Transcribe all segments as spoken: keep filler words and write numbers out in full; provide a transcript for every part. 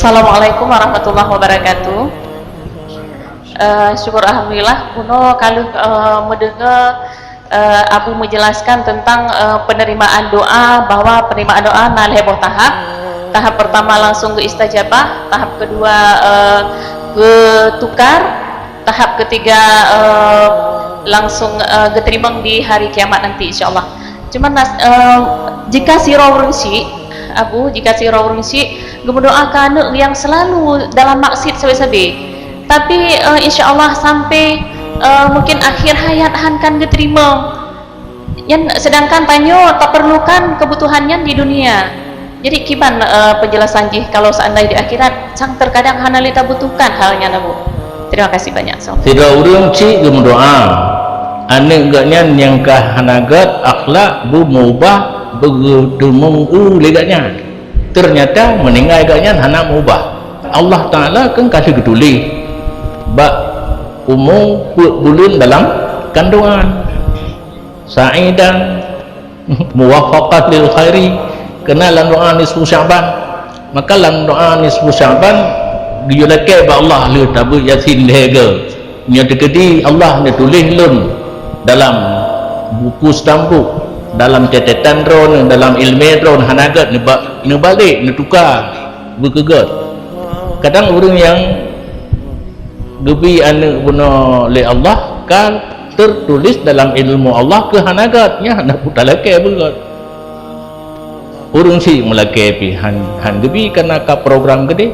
Assalamualaikum warahmatullahi wabarakatuh. Eh, syukur alhamdulillah, bunoe ka lheueh, eh, meudeungoe, eh, Abu menjelaskan tentang, eh, penerimaan doa, bahwa penerimaan doa na lhèe boh tahap. Tahap pertama langsung geuistajabah, tahap kedua, eh, geutukar, tahap ketiga, eh, langsung, eh, geuteurimong di hari kiamat nanti, insya Allah. Cuman nas-, eh, jika sidroe ureueng syik, Abu, jika sidroe ureueng syik geumeudoa keu aneuk nyang selalu dalam maksiat sabe-sabe, tapi, eh, insya Allah sampai, eh, mungkin akhir hayat han kan geuteurimong. Nyan sedangkan tanyoe taperlukan kebutuhan nyan di dunia. Jadi kiban, eh, penjelasan jih kalau seandai di akhirat sang terkadang hana lé tabutuhkan hal nyan, Abu? Terima kasih banyak. Assalamualaikum. Sidroe ureueng syik geumeudoa, aneuk geuh nyan nyang ka hana gèt akhlak, beumeubah, beugeuteumong eu lé geuh nyan. Ternyata meuninggai geuh nyan hana meubah. Allah Taala kan ka lheueh geutuléh bak umu peuet buleuen dalam kandungan. Sa'idan muwaffaqan lil khairi, keunan lam doa nisfu Sya'ban. Maka lam doa nisfu Sya'ban geuyue lakèe bak Allah lheueh tabeuet Yasin lhèe goe. Nyoe teukeudi Allah neutuléh lôn dalam buku stampuk, dalam catatan droeneuh, dalam ileumèe droeneuh hana gèt neuba-, neubalek, neutuka beu keu gèt. Kadang ureueng nyang geubi aneuk bunoe lé Allah ka teutuléh dalam ilmu Allah keu hana gèt, nyan hana peue talakèe beu gèt. Ureueng syik meulakèe pih han, han geubi kareuna ka program keudéh.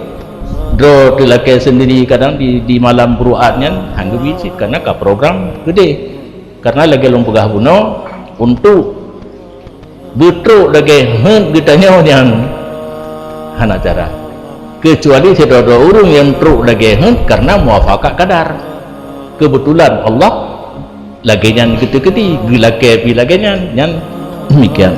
Droe teulakèe seundiri kadang di, di malam buruat nyan han geubi cit kareuna ka program keudéh. Kareuna lagèe lôn peugah bunoe, untuk beutrok lagèe heuet geutanyoe nyan hana cara. Keucuali sidroe-droe ureueng nyang trok lagèe heuet kareuna muwafaqat qadar. Keubeutulan Allah lagèe nyan geuteukeudi, geulakèe pih lagèe nyan, nyan demikian.